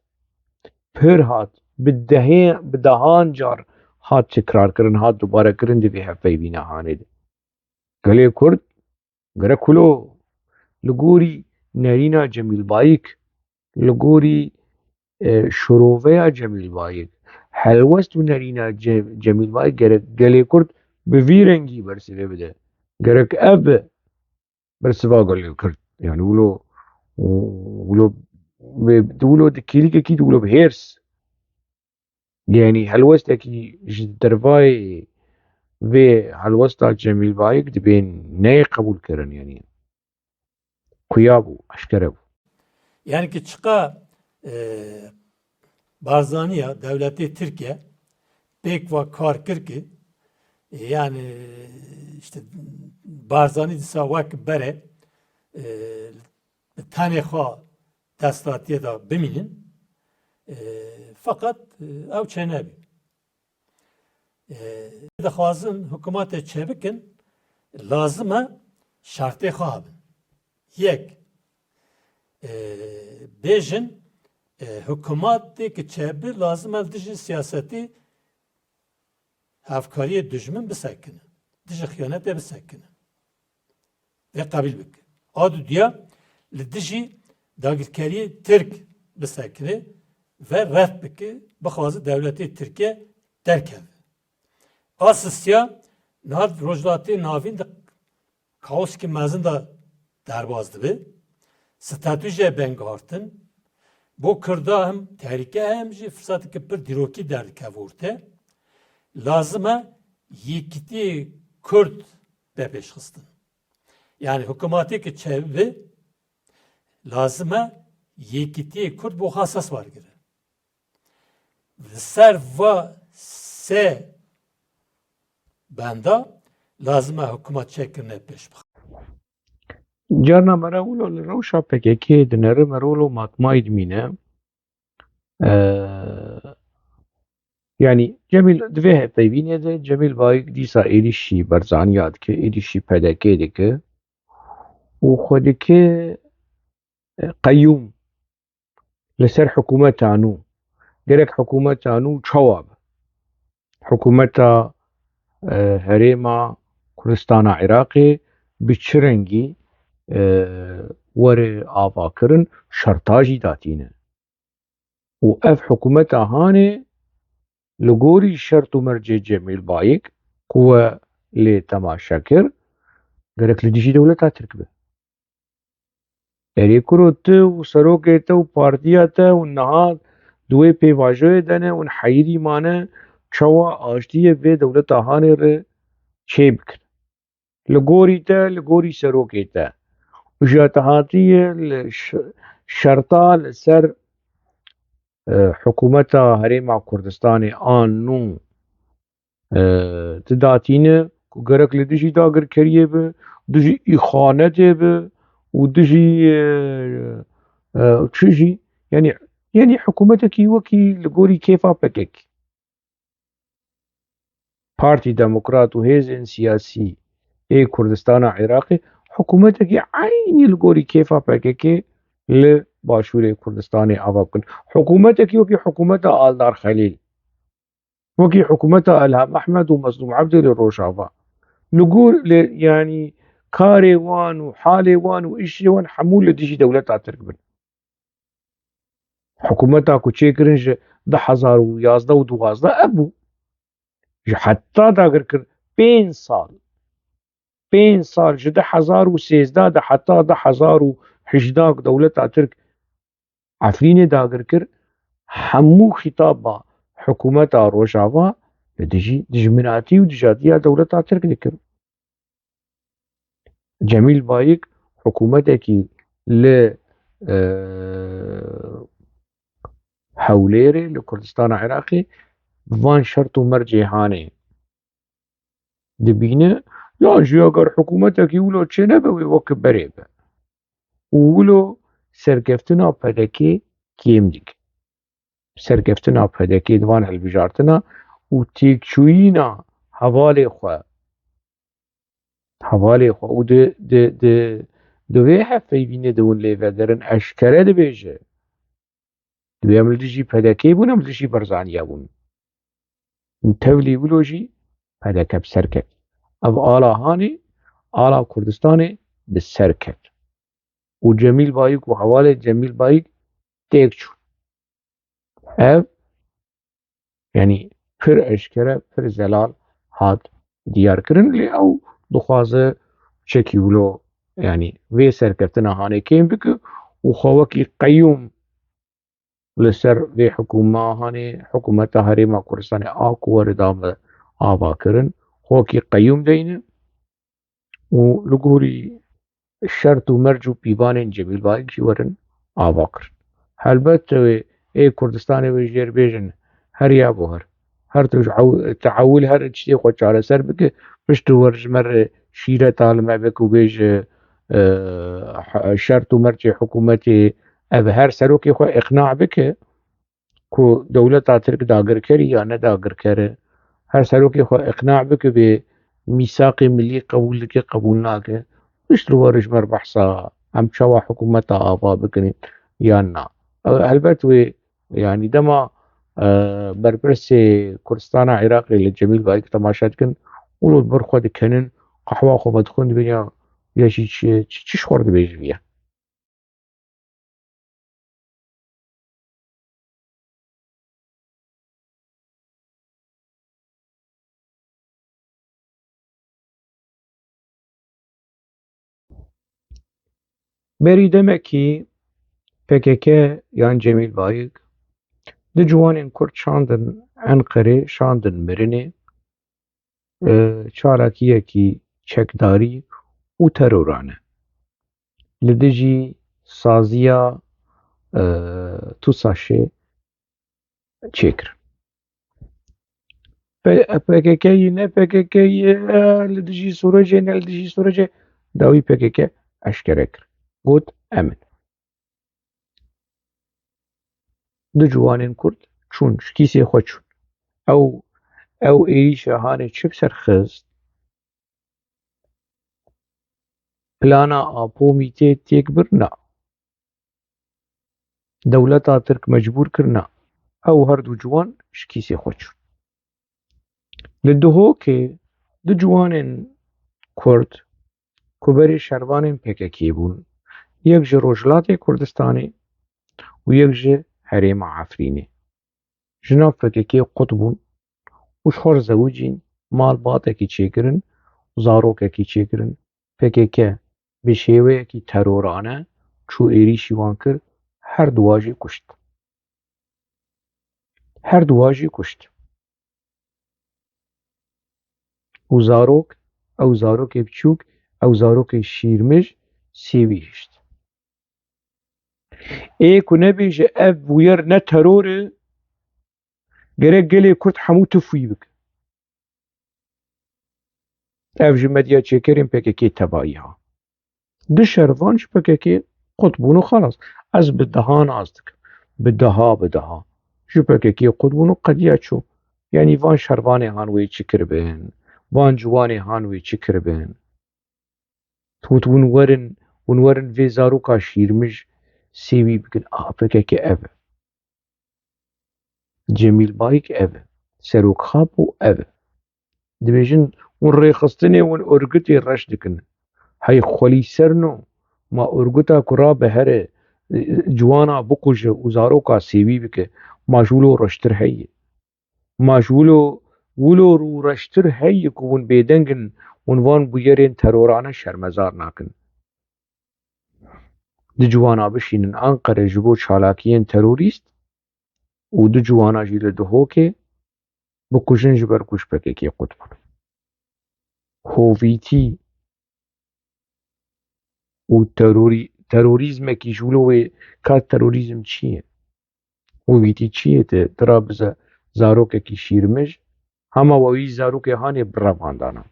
pir hat, bi dehê, bi dehan car hat tekrarkirin, hat dubarekirin di vê hevpeyvîna hanê de. Gelê Kurd gerek wilo li gorî nerîna Cemîl Bayik, li gorî, e, şiroveya Cemîl Bayik, helwest û nerîna Ce-, Cemîl Bayik gerek gelê Kurd bi vî rengî bersivê bide. Gerek ev be bersiva gelê Kurd. Yani wilo, wilo, wilo di kêlîkekî de wilo bi hêrs. Yani helwestekî ji dervayê vê helwesta Cemîl Bayik dibên neyê qebûlkirin yani. Xuya bû, eşkere bû. Yani ki çiqa e, Barzaniya dewletê Tirkiye pêk va kar kir ki e, yani işte Barzani disa wek bere e, bi tenê xwe desthilatiyê de bimînin. E, feqet e, ew çênebî. E, dixwazin hikûmetê çêbikin, lazim e şertê xwe hebin. Yek, e, bêjin, e, hikûmetê ki çêbi lazim e li dijî siyasetî hevkariyê dijmin bisekine, dijî xiyanetê bisekine. Vê qebîl bike. A duduya li dijî dagirkeriyê Tirk bisekine ve red bike, bixwaze dewletê Tirkiye derkeve. A sisiya niha di Rojhilatê Navîn de kaoskî mezin de derbas dibe. Statû jê bengihartin. Bo Kurda hem tehlîke hem jî firsatekî pir dîrokî derdikeve orte. Lazim e yekîtiyê Kurd be pêşxistin. Yani hikûmetê ki çebi lazim e yekîtiyê Kurd bo xwe esas wergire. Li ser va se benda lazim e hikûmet çêkirine pêş bixe. Carna me re wilo li rewşa P K K dinere, me re wilo matmayî dimîne. Ee, yani Cemîl di vê hevpeyvînê de Cemîl Bayik dîsa êrîşî Barzaniya dike, êrîşî P D K dike û xwe dike e, qeyûm li ser hikûmeta nû. Gerek hikûmeta nû çawa be? Hikûmeta e, Herêma Kurdistana Iraqê bi çi rengî e, were avakirin, şerta jî datîne. Û ev hikûmeta hanê li gorî şert û mercê Cemîl Bayik ku we lê temaşe kir, gerek li dijî dewleta Tirk be. Erê kuro tu û serokê te û partiya te û niha di wê pêvajoyê de ne û heyirî mane, çawa aştiyê vê dewleta hanê re çê bikin? Li gorî te, li gorî serokê te. Û ji te hatiye li ş- şerta li ser e, hikûmeta Herêma Kurdistanê an nû e, tu datîne ku gerek li dijî dagirkeriyê be, dijî îxanetê be û dijî e, e, çi jî, yani, yani hikûmetekî wekî li gorî kêfa P K K. Partî Demokrat û hêzên siyasî ê Kurdistana Iraqê hikûmetekî eynî li gorî kêfa P K K li Başûrê Kurdistanê ava bikin. Hikûmetekî wekî hikûmeta Aldar Xelîl, wekî hikûmeta Elham Ehmed û Mezlûm Ebdê li Rojava. Li gor li, yanî karê wan û halê wan û îşê wan hemû li dijî dewleta Tirk bin. Hikûmeta ku çêkirin ji du hezar û yazdeh û duwazdeh ev bû. Ji heta dagirkir pênc sal. Pênc sal ji du hezar û sêzdeh de heta du hezar û hejdeh ku dewleta Tirk Efrînê dagir kir, hemû xîtaba hikûmeta Rojava li dijî dijminatî û dijatiya dewleta Tirk dikir. Cemîl Bayik hikûmetekî li e, Hewlêrê, li Kurdistana Iraqê, bi van şert û mercê hanê dibîne, yan jî eger hikûmetekî wilo çênebe wê weke berê be. Û wilo serkeftina P D K kêm dike. Serkeftina P D K di van hilbijartina û têkçûyîna hevalê xwe, hevalê xwe û di, di, di, di vê hevpeyvînê de hûn lê vedirin, eşkere dibêje. Dibê em li dijî P D K bûn, em li dijî Barzaniya bûn. Û tevlî wilo jî P D K bi ser ket. Ev ala hanê, ala Kurdistanê bi ser ket. Û Cemîl Bayik û hevalê Cemîl Bayik têk çûn. Ev, yanî pir eşkere, pir zelal hat diyar kirin, lê ew dixwaze çekî wilo, yanî vê serkeftina hanê kêm bike û xwe wekî qeyûm li ser vê hikûma hanê, hikûmeta Herêma Kurdistanê a ku were dame ava kirin, xwe wekî qeyûm deyne û li gorî şert û merc û pîvanên Cemîl Bayik jî werin ava kirin. Helbet wê ê Kurdistanê wê jêr bêjin, her ya bo her. Her tu ji ew-, teewil her tiştê xwe çareser bike, pişt û wer ji me re şîreta li me bike û bêje, e, he-, şert û mercê hikûmetê, ev her serokê xwe îqna bike ku dewleta Tirk dagirker e ya ne dagirker e. Her serokê xwe îqna bike bê mîsaqê milî qebûl dike, qebûl nake. Pişt li wer ji me re behsa em çawa hikûmeta ava bikin yan na. E, helbet wê, yanî dema, e, berpirsê Kurdistana Iraqê li Cemîl Bayik temaşe dikin, wilo li ber xwe dikenin, qehwa xwe vedixwin, dibên ya, ya jî çi, çi, çi ji xwe re dibêje vî ye. Berî demekî P K K yan Cemîl Bayik du ciwanên Kurd şandin Enqerê, şandin mirinê, e, çalakiyekî çekdarî û terorane li dijî saziya, e, TUSAŞê çêkirin. P-, P K K yî, ne P K K yî, e, li dijî Sûrecê, ne li dijî Sûrecê, dawî P K K eşkere kir. Got, em in. Du ciwanên Kurd çûn, ji kîsê xwe çûn. Ew, ew êrîşa hanê çi bi ser xist? Plana Apo Mîtê têk bir? Na. Dewleta Tirk mecbûr kir? Na. Ew her du ciwan ji kîsê xwe çûn. Li Duhokê du ciwanên Kurd ku berê şervanên P K K bûn, yek ji Rojhilatê Kurdistanê û yek ji herêma Efrînê, ji nav P K K qut bûn û ji xwe re zewicîn, malbatekî çêkirin, zarokekî çêkirin. P K K bi şêweyekî terorane çû êrîşî wan kir, her duwa jî kuşt. Her duwa jî kuşt. Û zarok, ew zarokê biçûk, ew zarokê şîrmij sê wî hişt. Ê ku nebêje ev bûyer ne teror e, gerek gelê Kurd hemû tifûyî bike. Ev ji medya çêkerên P K K tevayî ha. Du şervan ji P K K qut bûn û xelas. Ez bi dehan nas dikim. Bi deha, bi deha. Ji P K K qut bûn û qediya çû. Yanî van şervanê han wê çi kiribin? Van ciwanê han wê çi kiribin? Got, hûn werin, hûn werin vê zaroka şîrmij sê wî bikin. A P K K ev e. Cemîl Bayik ev e. Serok Xapo ev e. Dibêjin, hûn rêxistinê, hûn örgütê reş dikin. Hey xwelî serno, ma örgüta ku rabe here, ciwana bikuje û zaroka sêwî bike, ma ji wilo reştir heye? Ma ji wilo, wilo rûreştir heye ku hûn bêdeng in, hûn van bûyerên terorane şermezar nakin? Du ciwana bişînin Anqere ji bo çalakiyên terorîst û du ciwana jî li Duhokê bikujin, ji ber ku ji P K K qut bûn. Hovîtî û terorî-, terorîzmekî ji wilo wê, ka terorîzm çi ye? Hovîtî çi ye? Te, te ra bize zarokekî şîrmij, hema we wî zarokê hanê bi revandana.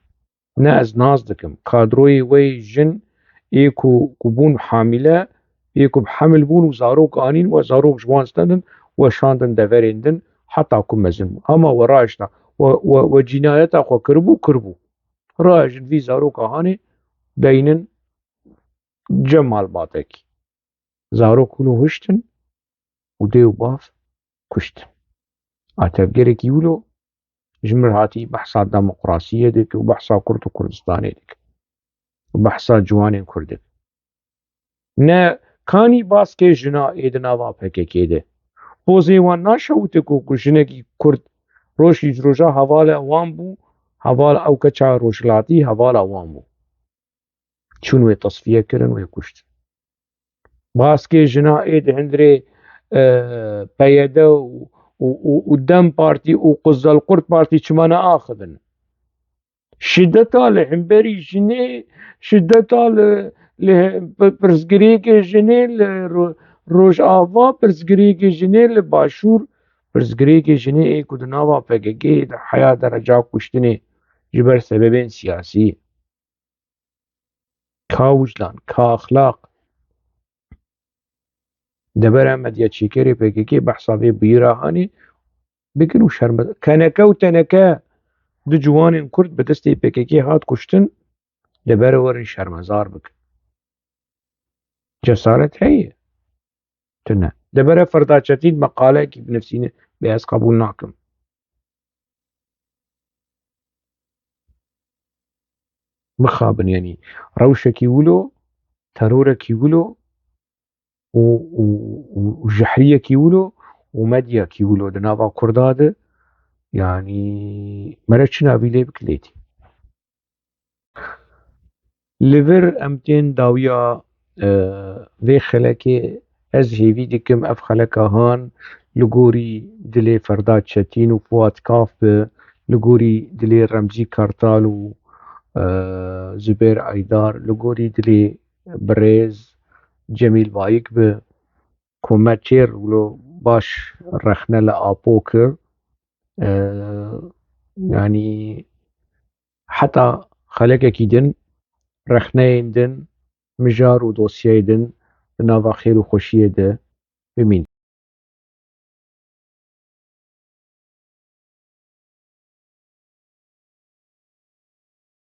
Ne ez nas dikim. Kadroyê we yê jin ê ku, ku bûn hamîle, ê ku bi hemil bûn û zarok anîn, we zarok ji wan stendin, we şandin deverên din, heta ku mezin bûn. Hema we raişta, we, we, we cînayeta xwe kiribû, kiribû. Raijin vî zaroka hanê deynin cem malbatekî. Zarok wilo hiştin û dê û bav kuştin. A tevgerekî wilo ji mir hatî behsa demokrasiyê dike û behsa Kurd û Kurdistanê dike. Û behsa ciwanên Kurd dike. Ne kanî baskê jina ê di nava P K K de. Pozê wan naşewite ku, ku jinekî Kurd rojî ji roja hevala wan bû, Heval ew keça rojhilatî hevala wan bû. Çûn wê tesfiye kirin, wê kuştin. Baskê jina ê di hundirê, e, P Y D û, û, û, û DEM Partî û Quzdelqurt Partî çima neaxivin? Şideta li hemberî jinê, şideta li, li he-, pi-, pirsgirêkê jinê li ro-, Rojava, pirsgirêkê jinê li Başûr, pirsgirêkê jinê ê ku di nava P K K de heya dereca kuştinê ji ber sebebên siyasî. Ka wijdan, ka exlaq. Debera medya çêkerê P K K behsa vê bûyera hanê bikin û şerme-, keneke û teneke du ciwanên Kurd bi destê P K K hat kuştin, debere werin şermezar bikin. Cesaret heye? Tune. Debere Ferda Çetîn meqaleyekî binivîsîne, bê ez qebûl nakim. Mixabin, yanî rewşekî wilo, terorekî wilo û, û, û, û jehriyekî wilo û medyakî wilo di nava Kurda de, yanî mere çi navî lê bikilêtî. Li vir em tên dawiya, e, vê xelekê. Ez hêvî dikim ev xeleka han li gorî dilê Ferda Çetîn û Fuat Kaf bi, li gorî dilê Remzî Kartal û, e, Zubêr Aydar, li gorî dilê birêz Cemîl Bayik bi, ku me çêr wilo baş rexne li Apo kir. E, yanî heta xelekekî din, rexneyên din, mijar û dosyeyê din di nava xêr û xweşiyê de bimînin.